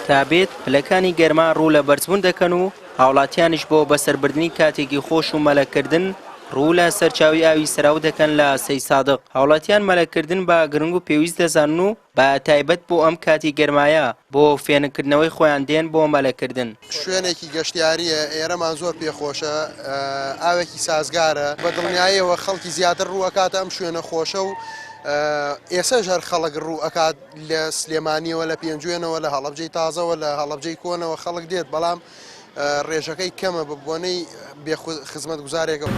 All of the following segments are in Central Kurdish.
تا بێت پلەکانی گەرما ڕوو لە بەرزبوون دەکەن و هاوڵاتیانیش بۆ بەسەربردنی کاتێکی خۆش و مەلەکردن ڕوو لە سەرچاوی ئاوی سەراو دەکەن لە سەیدسادق. هاوڵاتیان مەلەکردن بە گرنگ و پێویست دەزانن و بە تایبەت بۆ ئەم کاتی گەرمایە بۆ فێنککردنەوەی خۆیان دێن بۆ مەلەکردن. شوێنێکی گەشتیارییە، ئێرەمان زۆر پێ خۆشە، ئاوێکی سازگارە، بە دڵنیاییەوە خەڵکی زیاتر ڕوو ئەکاتە ئەم شوێنە خۆشە و ئێسەش هەر خەڵک ڕوو ئەکات لە سلێمانیەوە، لە پێنجوێنەوە، لە هەڵەبجەی تازەوە، لە هەڵەبجەی کۆنەوە خەڵک دێت، بەڵام ڕێژەکەی کەمە بە بۆنەی بێ خزمەتگوزارێکەوە.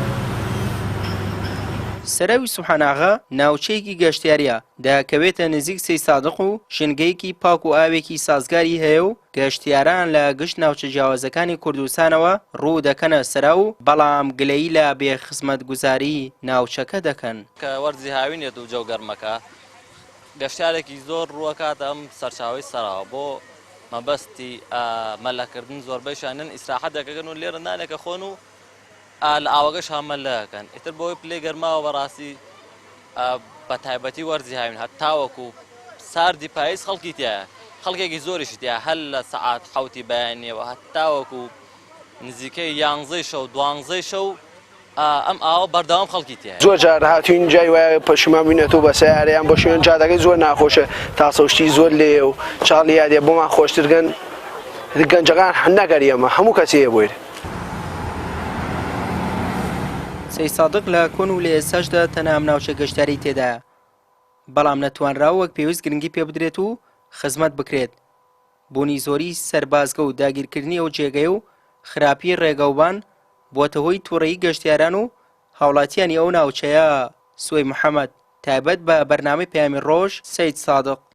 سەراوی سوبحانئاغا ناوچەیەکی گەشتیارییە، دەکەوێتە نزیک سەیدسادق و ژینگەیەکی پاک و ئاوێکی سازگاری هەیە و گەشتیاران لە گشت ناوچە جیاوازەکانی کوردستانەوە ڕوو دەکەنە سەراو و بەڵام گلەیی لە بێ خزمەتگوزاری ناوچەکە دەکەن. کە وەرزی هاوین یەت و جەو گەرمەکە گەشتیارێکی زۆر ڕووەکاتە ئەم سەرچاوەی سەراوە بۆ مەبەستی مەلەکردن زۆربەیشیان نەن ئیسراحەت دەکەن و لێرە نانێکە خۆن و لە ئاوەکەش مەلە ئەکەن ئیتر بەهۆی پلەی گەرماوە بەڕاستی بە تایبەتی وەرزی هاوین هەتاوەکو ساردی پاییز خەڵکی تایە خەڵکێکی زۆریشی تیا هەر لە سەعات حوتی بەیانیەوە هەتاوەکو نزیکەی یانزەی شەو دوانزەی شەو ئەم ئاوە بەردەوام خەڵکی تایە. زۆر جار هاتوین جای وایە پەشیمان بوینەتەوە بە سەیارە یان بۆ شوێن جادەکەی زۆر ناخۆشە تاسە و شتی زۆر لێیە و چاڵی یادێ بۆمان خۆشتر گەن گەنجەکان نەگەر ئێمە هەموو کەسێ هەیە بۆی. سەیدسادق لە کۆن و لە ئێستاشدا تەنها ئەم ناوچە گەشتیاریی تێدایە، بەڵام نەتوانراوە وەک پێویست گرنگی پێبدرێت و خزمەت بکرێت. بوونی زۆری سەربازگە و داگیرکردنی ئەو جێگەیە و خراپی ڕێگەوبان بووەتە هۆی توڕەیی گەشتیاران و هاوڵاتیانی ئەو ناوچەیە. سوەی محەمەد، تایبەت بە بەرنامەی پەیامی ڕۆژ، سەیدسادق.